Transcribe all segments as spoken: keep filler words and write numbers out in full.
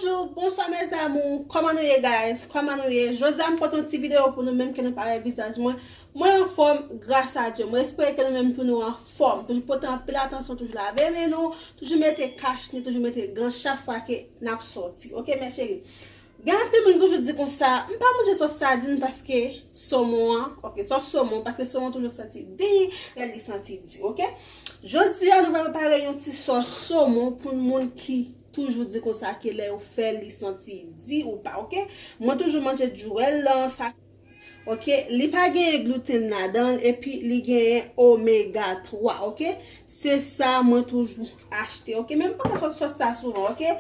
Bonjou, bonswa mes amours, kòman nou ye guys? Kòman nou ye? Jodi a m pote yon ti videyo pou nou menm ke nou pa wè vizaj mwen. Mwen anfòm, gras a Dye. Mwen espere ke nou menm tou nou anfòm. Toujou pote anpil atansyon, toujou lave men nou, toujou mete kach nez, toujou mete gan chak fwa ke n ap sòti. Oke, mes chéries? Gen anpil moun ki toujou di konsa, m pa manje sòs sadin paske somon an, oke, sòs somon, paske somon toujou santi di, lè li santi di, oke? Jodi a, nou pral prepare yon ti sòs somon pou moun ki toujou di konsa ke lè yo fè li santi di ou pa, oke? Mwen toujou manje djwèl lan, sa, oke? Li pa genyen gluten ladan l, epi li genyen omega twa, oke? Se sa mwen toujou achte, oke? Men m pa ka fè sòs sa souvan, oke?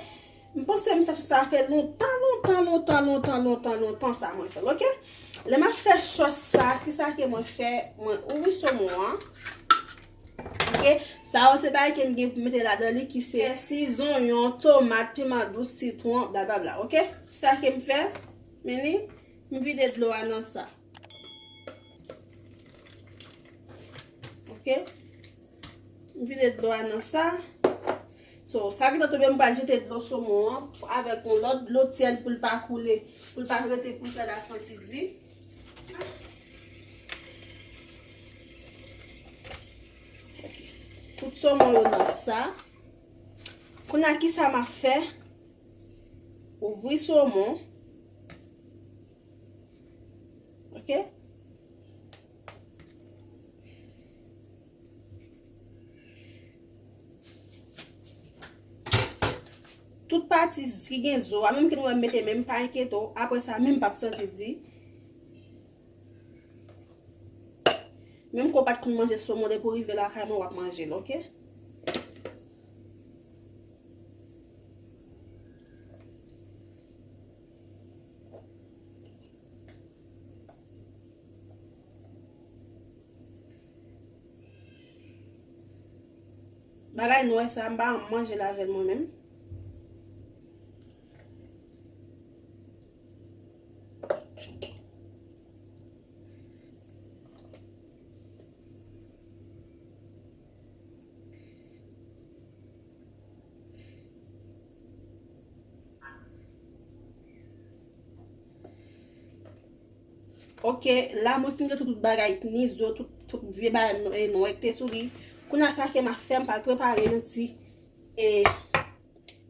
M panse m fè sòs sa fè lontan, lontan, lontan, lontan, lontan, lontan sa mwen fè l, oke? Lè m ap fè sòs sa, kisa ke mwen fè? Mwen ouvri somon an. Oke? Sa yo se bagay ke m gen pou mete ladan li, ki se pèsi, zonyon, tomat, piman dous, sitwon, blablabla, oke? Sa ke m fè, men li, m vide dlo a nan sa. Oke? M vide dlo a nan sa. So, sa gentan tonbe, m pral jete dlo somon an avèk yon lòt dlo tyèd pou l pa koule, pou l pa rete pou l ta la santi di. Oke. Tout somon yo nan sa. Kounye a, kisa m ap fè? Ouvri somon. Oke? Tout pati ki gen zo a, menm ke nou wè m mete men m, pa enkyete w, apre sa, menm p ap santi di. Menm ke w pa t konn manje somon, depi w rive lakay mwen, w ap manje l, oke? Bagay nwè sa, m pa manje l avè l mwen menm. Oke, la mwen fin retire tout bagay, ni zo, tout, tout vye bagay n-, e, nwè ki te sou li. Kounye a, sa ke m ap fè, m pral prepare yon ti, e,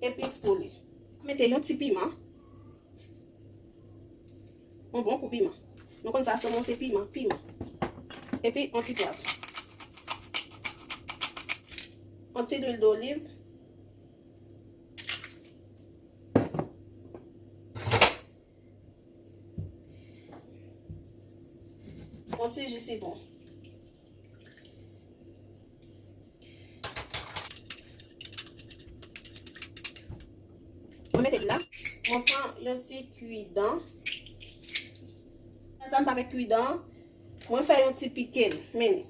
epis pou li. Mete yon ti piman. Yon bon kou piman. Nou konn sa, somon se piman, piman. Epi, yon ti pwav. Yon ti lwil doliv. Yon ti ji sitwon. Mwen mete la. Mwen pran yon ti kwidan. Sa m pa met kwidan. Mwen fè yon ti pike l. Men li.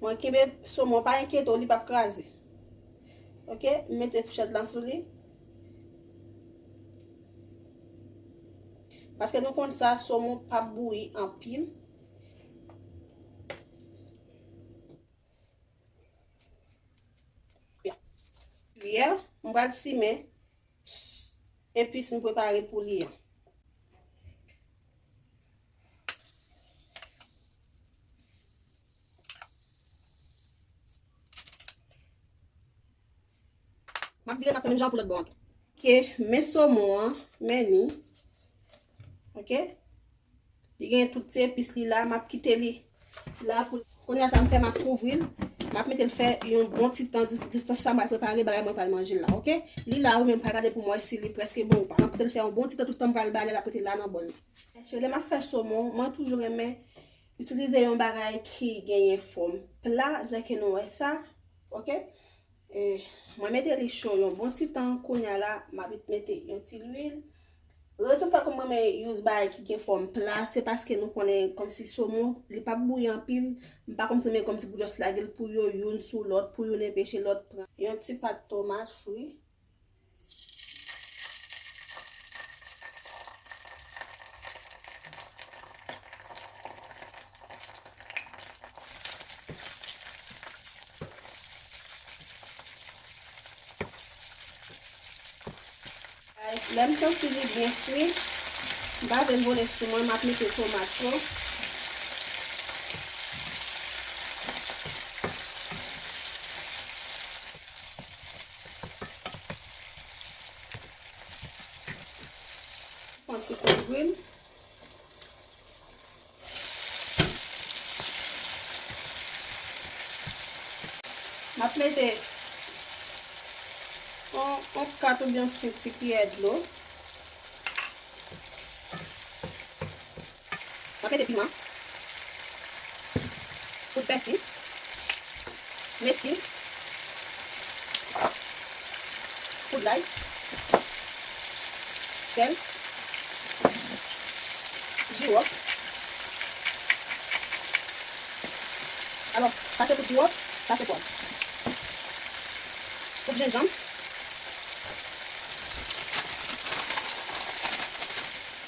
Mwen kenbe somon, pa enkyete w, li p ap kraze. Oke, m mete fouchèt lan sou li. Paske nou konn sa, somon p ap bouyi anpil. Ya. Kiyè, m pral simen epis m prepare pou li an. M ap vire, m ap fè menm jan pou lòt bò an tou. Oke, men somon an, men li. Oke? Li gen tout ti epis li la, m ap kite li la pou, kounye a sa m fè, m ap kouvri l. M ap mete l fè yon bon ti tan, jis-, jistan sa m pral prepare bagay mwen pral manje l la, oke? Li la, ou menm pral gade pou m wè si li prèske bon ou pa. M ap kite l fè yon bon ti tan, tout tan m pral ba li, l ap rete la nan bòl la. Cheri, lè m ap fè somon, mwen toujou renmen itilize yon bagay ki genyen fòm pla, jan ke nou wè sa, oke? E, mwen mete li cho yon bon ti tan, kounye a la, m ap mete yon ti lwil. Rezon fè ke mwen renmen use bagay ki gen fòm pla, se paske nou konnen kòmsi somon, li p ap bouyi anpil, m pa kòmsi renmen kòmsi pou just lage l pou yo youn sou lòt, pou youn enpeche lòt pran. Yon ti pat tomat fri. Lè m santi li byen fri, m pa vle l vole sou mwen, m ap mete tomat yo. Yon ti kouvri l. M ap mete yon, yon kat oubyen senk ti kiyè dlo. M ap mete piman, poud pèsi, mestil, poud lay, sèl, jiwòf. Alò, sa se poud jiwòf, sa se pwav. Poud jenjanm.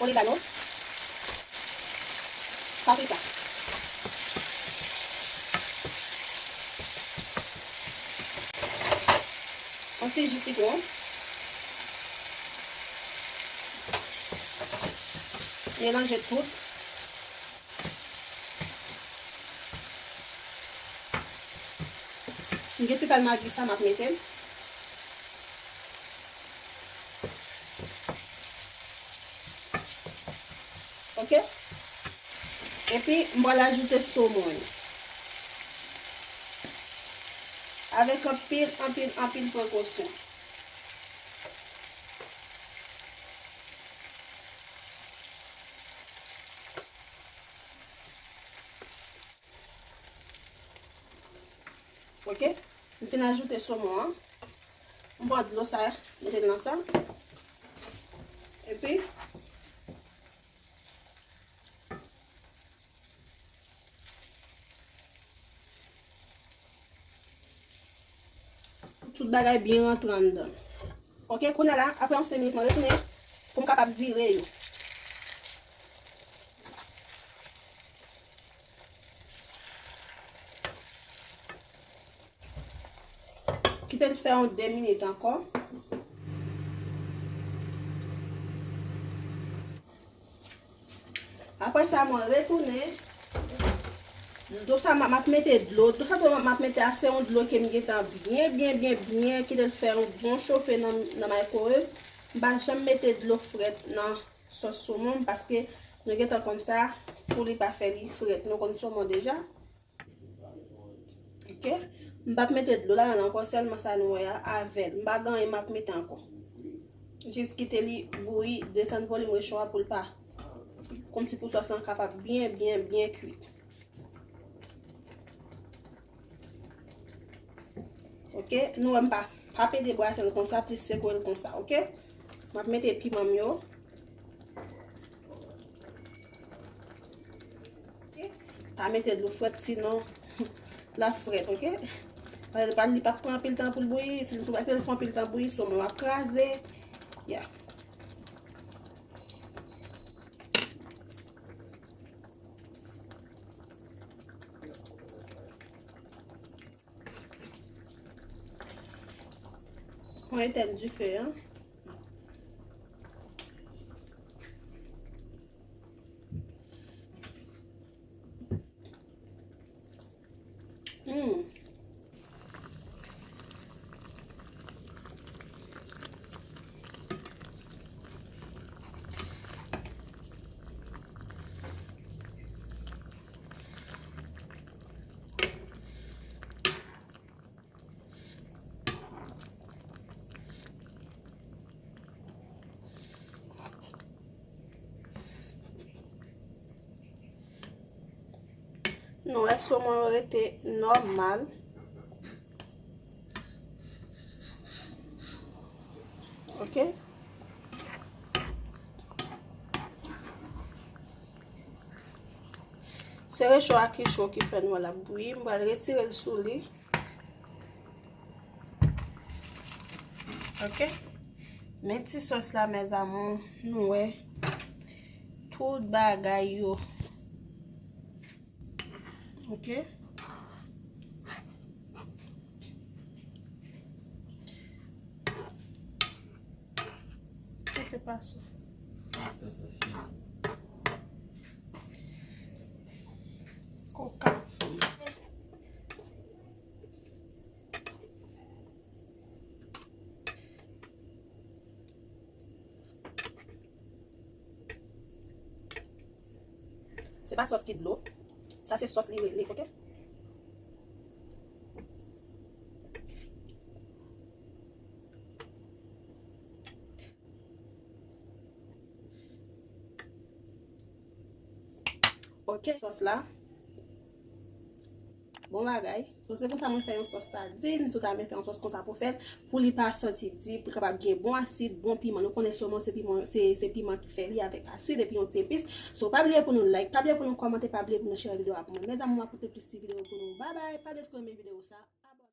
Oregano. Paprika. Yon ti ji sitwon. Melanje tout. M gen ti kal magi sa m ap mete l. Ok? Epi, m pral ajoute somon yo. Avèk anpil, anpil, anpil prekosyon. Ok? M fin ajoute somon an. M pran dlo sa, mete l nan sa. Epi, tout bagay byen rantre anndan. Ok, kounye a la, apre yon senk minit, mwen retounen pou m kapab vire yo. Kite l fè yon de minit ankò. Apre sa, mwen retounen. Dlo sa, m ap mete dlo. Dlo sa, dlo m ap mete a, se yon dlo ke m gentan byen, byen, byen, byen, kite l fè yon bon chofe nan, nan microwave. M pa janm mete dlo frèt nan sòs somon, paske nou gentan konn sa, pou li pa fè li frèt. Nou konn somon deja. Ok? M p ap mete dlo ladan l ankò, sèlman sa nou wè a, avè l. M pa gen anyen m ap mete ankò. Jis kite li bouyi, desann volim recho a pou l pa, kòmsi pou sòs lan kapab byen, byen, byen kwit. Ok? Nou wè m pa, pa pede brase l konsa, plis sekwe l konsa, ok? M ap mete piman m yo. Ok? Pa mete dlo frèt, sinon l ap frèt, ok? Pa, pa, li p ap pran anpil tan pou l bouyi. Si l tou, li fè anpil tan bouyi, somon ap kraze. Yeah. Mwen etèn dife an. Hmm. Nou wè somon yo rete nòmal. Ok. Se recho a ki cho ki fè nou wè l ap bouyi. M pral retire l sou li. Ok. Men ti sòs la, mes amours, nou wè tout bagay yo. Ok. Tout Paso. Koka. Se pa sòs ki dlo. Sa se sòs li rele, oke? Oke, sòs la. Bon bagay. So, se konsa mwen fè yon sòs sadin. Si w ta mete yon sòs konsa pou fè l, pou li pa santi di, pou l kapab gen bon asid, bon piman. Nou konnen somon se piman, se, se piman ki fè li avèk asid epi yon ti epis. So, pa bliye pou nou like, pa bliye pou nou kòmante, pa bliye pou nou share videyo a pou mwen. Mezanmi, m ap pote plis ti videyo pou nou. Bye bye, pa bliye si w renmen videyo sa.